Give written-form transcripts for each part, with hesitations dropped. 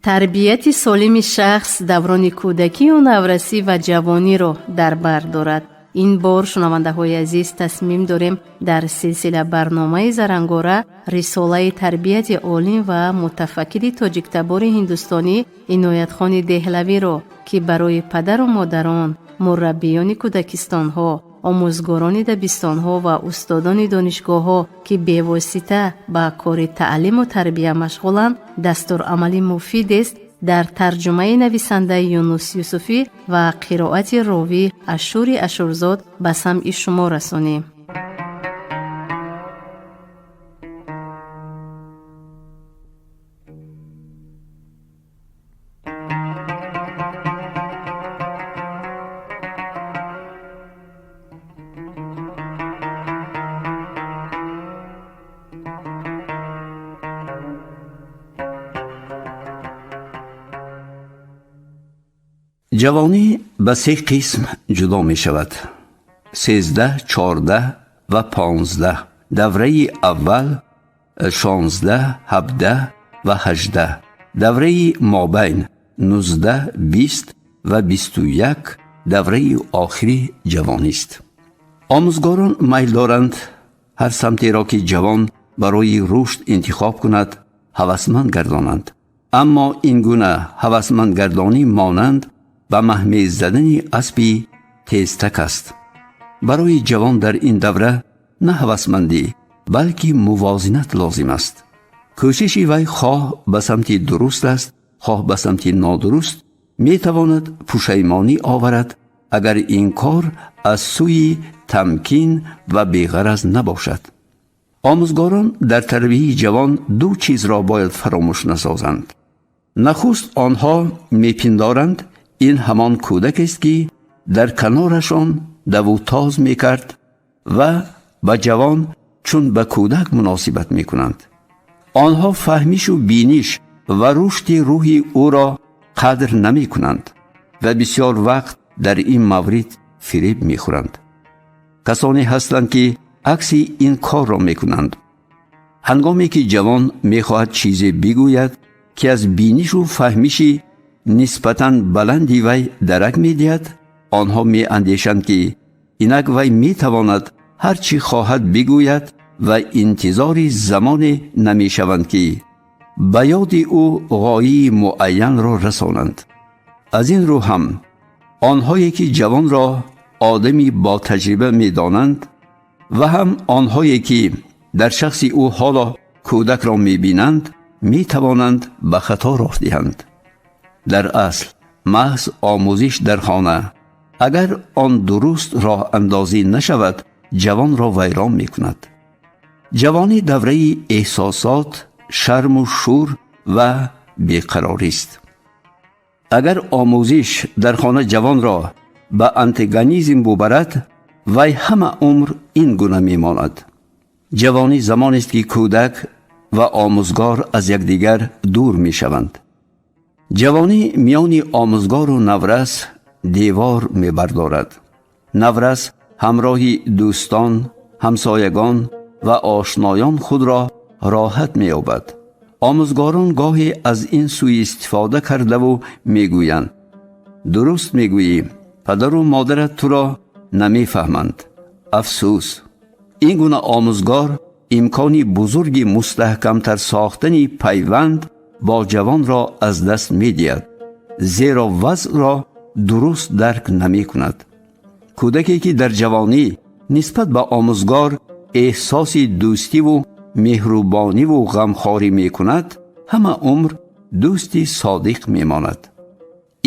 Тарбияти солими шахс даврони кӯдакию наврасӣ ва ҷавониро дар бар дорад. Ин бор, шунавандаҳои азиз, тасмим дорем дар силсила барномаи Зарангора рисолаи тарбияти олим ва мутафаккири тоҷиктабори ҳиндустонӣ Иноятхони Деҳлавиро, ки барои падару модарон, мураббиёни кӯдакистонҳо, омӯзгорони дабистонҳо ва устодони донишгоҳҳо, ки бевосита ба кори таълиму тарбия машғуланд, дастурамали муфидест, дар тарҷумаи нависандаи Юнус Юсуфӣ ва қироати ровӣ Ашури Ашурзод ба самъи шумо расонем. Ҷавонӣ ба се қисм ҷудо мешавад: 13, 14 ва 15. Давраи аввал 16, 17 ва 18. Давраи мобайн 19, 20 ва 21. Давраи охири ҷавонист. Омӯзгорон майл доранд ҳар самтеро, ки ҷавон барои рушд интихоб кунад, ҳавасманд гардонанд. Аммо ин гуна ҳавасмандгардонӣ монанд ба маҳмез задани аспи тезтак аст. Барои ҷавон дар ин давра на ҳавасмандӣ, балки мувозинат лозим аст. Кӯшиши вай хоҳ ба самти дуруст аст, хоҳ ба самти нодуруст, метавонад пушаймонӣ оварад, агар ин кор аз сӯи тамкин ва беғараз набошад. Омӯзгорон дар тарбияи ҷавон ду чизро бояд фаромӯш насозанд. Нахуст, онҳо мепиндоранд, ин ҳамон кӯдакест, ки дар канорашон давутоз мекард, ва ба ҷавон чун ба кӯдак муносибат мекунанд. Онҳо фаҳмишу биниш ва рушди рӯҳи ӯро қадр намекунанд ва бисёр вақт дар ин маврид фиреб мехӯранд. Касоне ҳастанд, ки акси ин корро мекунанд. Ҳангоме ки ҷавон мехоҳад чизе бигӯяд, ки аз бинишу фаҳмиши нисбатан баланди вай дарак медиҳад, онҳо меандешанд, ки инак вай метавонад ҳар чӣ хоҳад бигӯяд, ва интизори замоне намешаванд, ки ба ёди ӯ ғояи муайянро расонанд. Аз ин рӯ ҳам онҳое, ки ҷавонро одами ботаҷриба медонанд, ва ҳам онҳое, ки дар шахси ӯ ҳоло кӯдакро мебинанд, метавонанд ба хато роҳ диҳанд. Дар асл маҳз омӯзиш дар хона, агар он дуруст роҳандозӣ нашавад, ҷавонро вайрон мекунад. Ҷавонӣ давраи эҳсосот, шарму шӯр ва беқарорист. Агар омӯзиш дар хона ҷавонро ба антагонизм бубарад, вай ҳама умр ин гуна мемонад. Ҷавонӣ замонест, ки кӯдак ва омӯзгор аз якдигар дур мешаванд. Ҷавонӣ миёни омӯзгору наврас девор мебардорад. Наврас ҳамроҳи дӯстон, ҳамсоягон ва ошноён худро роҳат меёбад. Омӯзгорон гоҳе аз ин сӯистифода кардаву мегӯянд: «Дуруст мегӯӣ, падару модарат туро намефаҳманд. Афсӯс!» Ин гуна омӯзгор имкони бузурги мустаҳкамтар сохтани пайванд бо ҷавонро аз даст медиҳад, зеро вазъро дуруст дарк намекунад. Кӯдаке, ки дар ҷавонӣ нисбат ба омӯзгор эҳсоси дӯстиву меҳрубониву ғамхорӣ мекунад, ҳама умр дӯсти содиқ мемонад.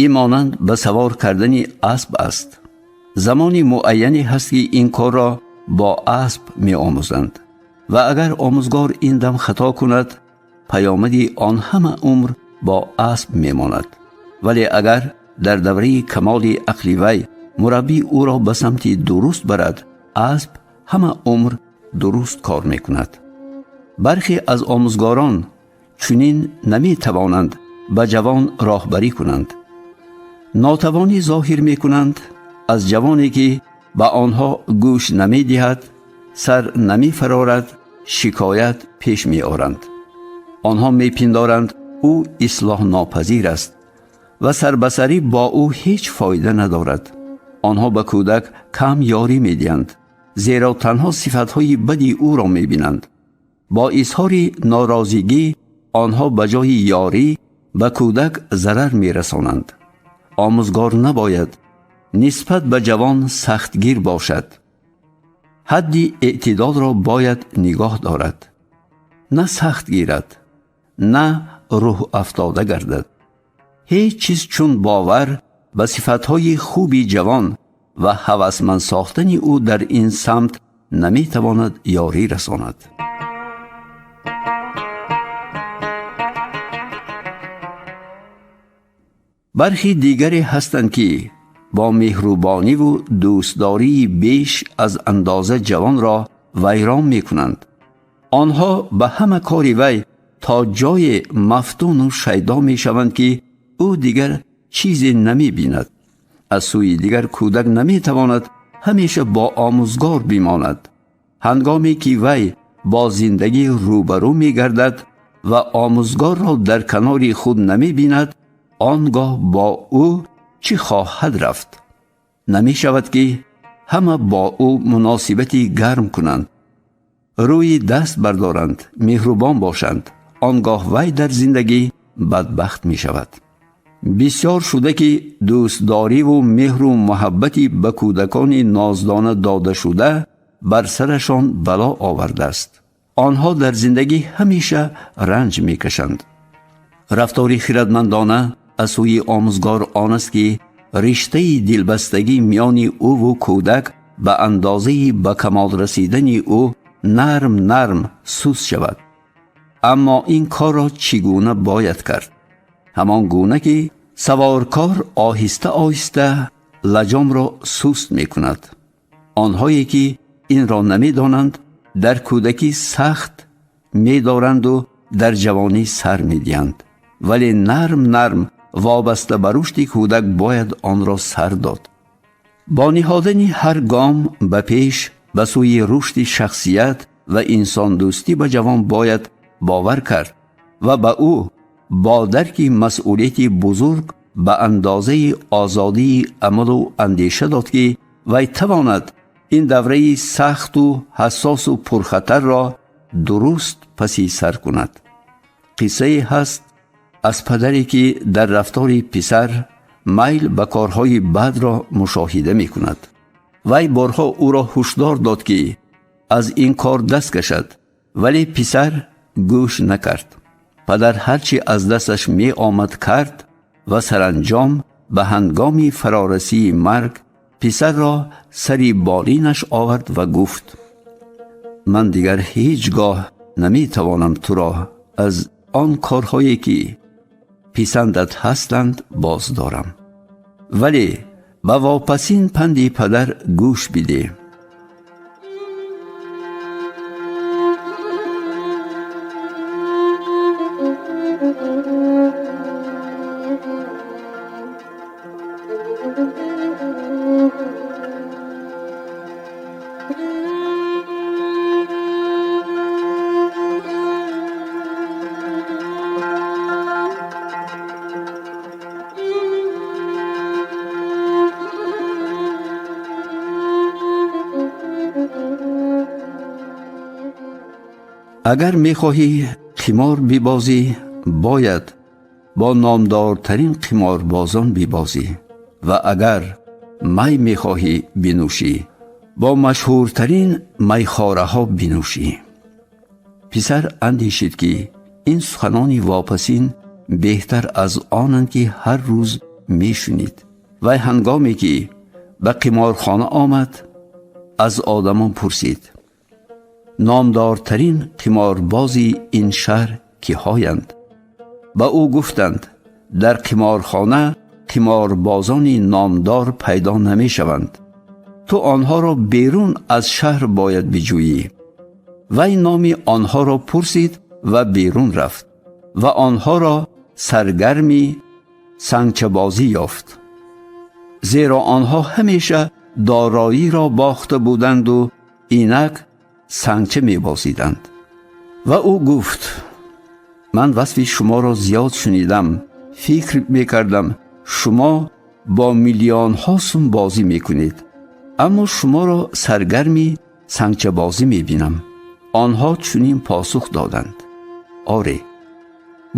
Ин монанд ба савор кардани асп аст. Замони муайяне ҳаст, ки ин корро бо асп меомӯзанд, ва агар омӯзгор ин дам хато кунад, паёмади он ҳама умр бо асп мемонад. Вале агар дар давраи камоли ақли вай мураббӣ ӯро ба самти дуруст барад, асп ҳама умр дуруст кор мекунад. Бархе аз омӯзгорон чунин наметавонанд ба ҷавон роҳбарӣ кунанд, нотавонӣ зоҳир мекунанд. Аз ҷавоне, ки ба онҳо гӯш намедиҳад, сар намефарорад, шикоят пеш меоранд. Онҳо мепиндоранд, Ӯ ислоҳнопазир аст ва сарбасарӣ бо ӯ ҳеҷ фоида надорад. Онҳо ба кӯдак кам ёрӣ медиҳанд, зеро танҳо сифатҳои бади ӯро мебинанд. Бо изҳори норозигӣ онҳо ба ҷои ёрӣ ба кӯдак зарар мерасонанд. Омӯзгор набояд нисбат ба ҷавон сахтгир бошад. Ҳадди эътидолро бояд нигоҳ дорад. На сахт гирад, на рӯҳафтода гардад. Ҳеҷ чиз чун бовар ба сифатҳои хуби ҷавон ва ҳавасманд сохтани ӯ дар ин самт наметавонад ёрӣ расонад. Бархи дигаре ҳастанд, ки бо меҳрубониву дӯстдории беш аз андоза ҷавонро вайрон мекунанд. Онҳо ба ҳама кори вай то ҷое мафтуну шайдо мешаванд, ки ӯ дигар чизе намебинад. Аз сӯи дигар кӯдак наметавонад ҳамеша бо омӯзгор бимонад. Ҳангоме ки вай бо зиндагӣ рӯбарӯ мегардад ва омӯзгорро дар канори худ намебинад, он гоҳ бо ӯ чӣ хоҳад рафт? Намешавад, ки ҳама бо ӯ муносибати гарм кунанд, рӯи даст бардоранд, меҳрубон бошанд. Он гоҳ вай дар зиндагӣ бадбахт мешавад. Бисёр шуда, ки дӯстдориву меҳру муҳаббати ба кӯдакони ноздона додашуда бар сарашон бало овардааст. Онҳо дар зиндагӣ ҳамеша ранҷ мекашанд. Рафтори хирадмандона аз сӯи омӯзгор он аст, ки риштаи дилбастагӣ миёни ӯву кӯдак ба андозаи ба камол расидани ӯ нарм нарм суст шавад. Аммо ин корро чӣ гуна бояд кард? Ҳамон гуна ки саворкор оҳиста оҳиста лаҷомро суст мекунад. Онҳое ки инро намедонанд, дар кӯдакӣ сахт медоранду дар ҷавонӣ сар медиҳанд, вале нарм нарм вобаста ба рушди кӯдак бояд онро сар дод. Бо ниҳодани ҳар гом ба пеш ба сӯи рушди шахсият ва инсондӯстӣ ба ҷавон бояд бовар кард ва ба ӯ бо дарки масъулияти бузург ба андозаи озодии амалу андеша дод, ки вай тавонад ин давраи сахту ҳассосу пурхатарро дуруст паси сар кунад. Қиссае ҳаст аз падаре, ки дар рафтори писар майл ба корҳои бадро мушоҳида мекунад. Вай борҳо ӯро ҳушдор дод, ки аз ин кор даст кашад, вале писар гӯш накард. Падар ҳарчи аз дасташ меомад кард ва саранҷом ба ҳангоми фарорасии марг писарро сари болинаш овард ва гуфт: ман дигар ҳеҷ гоҳ наметавонам туро аз он корҳое ки писандат ҳастанд боздорам, вале ба вопасин панди падар гӯш бидеҳ. Агар мехоҳӣ қимор бибозӣ, бояд бо номдортарин қиморбозон бибозӣ ва агар май мехоҳӣ бинӯшӣ, бо машҳуртарин майхораҳо бинӯшӣ. Писар андешид, ки ин суханони вопасин беҳтар аз онанд, ки ҳар рӯз мешунид. Вай ҳангоме ки ба қиморхона омад, аз одамон пурсид: номдортарин қиморбози ин шаҳр киҳоянд? Ба ӯ гуфтанд: дар қиморхона қиморбозони номдор пайдо намешаванд. Ту онҳоро берун аз шаҳр бояд биҷӯӣ. Вай номи онҳоро пурсид ва берун рафт ва онҳоро саргарми сангчабозӣ ёфт, зеро онҳо ҳамеша дороиро бохта буданду инак сангча мебозиданд. Ва ӯ гуфт: Ман васфи шуморо зиёд шунидам, фикр мекардам шумо бо миллионҳо сум бозӣ мекунед, аммо шуморо саргарми сангчабозӣ мебинам. Онҳо чунин посух доданд: оре,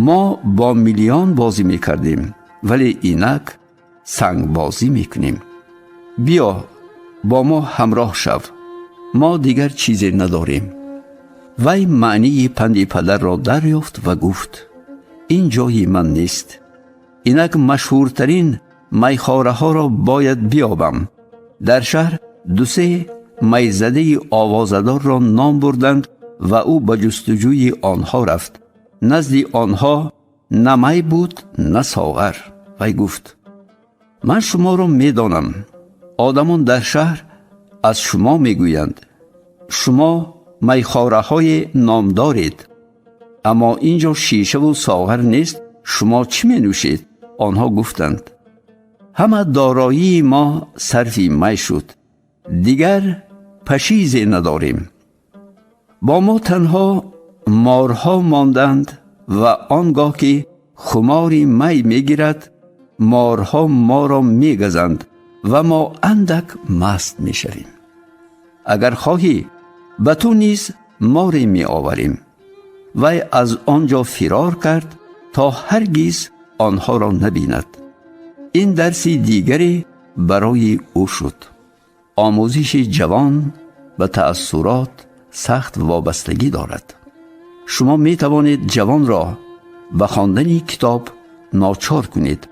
мо бо миллион бозӣ мекардем, вале инак сангбозӣ мекунем. Биё бо мо ҳамроҳ шав, мо дигар чизе надорем. Вай маънии панди падарро дарёфт ва гуфт: ин ҷои ман нест. Инак машҳуртарин майхораҳоро бояд биёбам. Дар шаҳр ду-се майзадаи овозадорро ном бурданд ва ӯ ба ҷустуҷӯи онҳо рафт. Назди онҳо на май буд, на соғар. Вай гуфт: ман шуморо медонам. Одамон дар шаҳр аз шумо мегӯянд. Шумо майхораҳои номдоред, аммо ин ҷо шишаву соғар нест. Шумо чӣ менӯшед? Онҳо гуфтанд: ҳама дороии мо сарфи май шуд, дигар пашизе надорем. Бо мо танҳо морҳо монданд ва он гоҳ ки хумори май мегирад, морҳо моро мегазанд ва мо андак маст мешавем. Агар хоҳӣ, ба ту низ море меоварем. Вай аз он ҷо фирор кард то ҳаргиз онҳоро набинад. Ин дарси дигаре барои ӯ шуд. Омӯзиши ҷавон ба таассурот сахт вобастагӣ дорад. Шумо метавонед ҷавонро ба хондани китоб ночор кунед,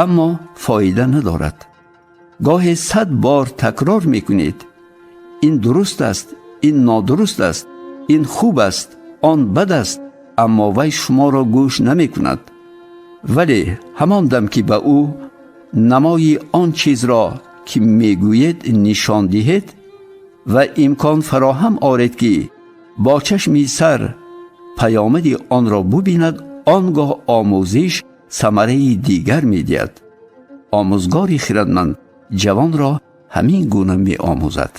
аммо фоида надорад. Гоҳе 100 бор такрор мекунед: ин дуруст аст, ин нодуруст аст, ин хуб аст, он бад аст, аммо вай шуморо гӯш намекунад. Вале ҳамон дам ки ба ӯ намои он чизро ки мегӯед нишон диҳед ва имкон фароҳам оред ки бо чашми сар паёмади онро бубинад, он гоҳ омӯзиш самараи дигар медиҳад. Омӯзгори хирадманд ҷавонро ҳамин гуна меомӯзад.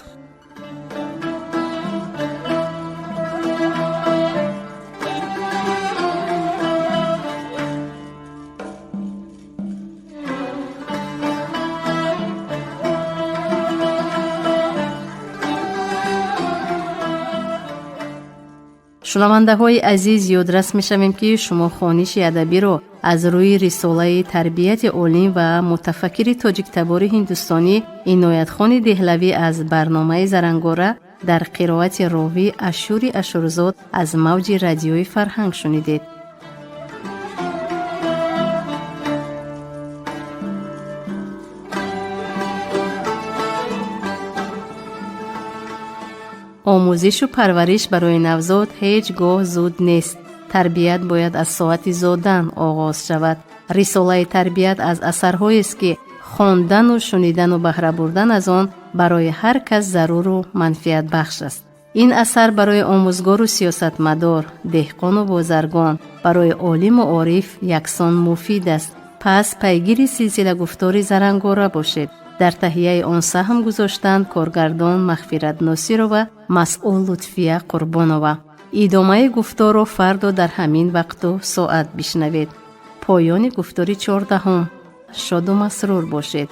Шунавандаҳои азиз, ёдрас мешавем, ки шумо хониши адабиро аз рӯи рисолаи тарбияти олим ва мутафаккири тоҷиктабори ҳиндустонӣ Иноятхони Деҳлавӣ аз барномаи Зарангора дар қироати ровӣ Ашури Ашурзод аз мавҷи радиои Фарҳанг шунидед. Омӯзишу парвариш барои навзод ҳеҷ гоҳ зуд нест. Тарбият бояд аз соати зодан оғоз шавад. Рисолаи тарбият аз асарҳоест, ки хондану шунидану баҳра бурдан аз он барои ҳар кас заруру манфиатбахш аст. Ин асар барои омӯзгору сиёсатмадор, деҳқону бозаргон, барои олиму ориф яксон муфид аст. Пас пайгири силсила гуфтори Зарангора бошед. Дар таҳияи он саҳм гузоштанд коргардон Мағфират Носирова, масъул Лутфия Қурбонова. Идомаи гуфторро фардо дар ҳамин вақту соат бишнавед. Поёни гуфтори 14-ум. Шоду масрур бошед.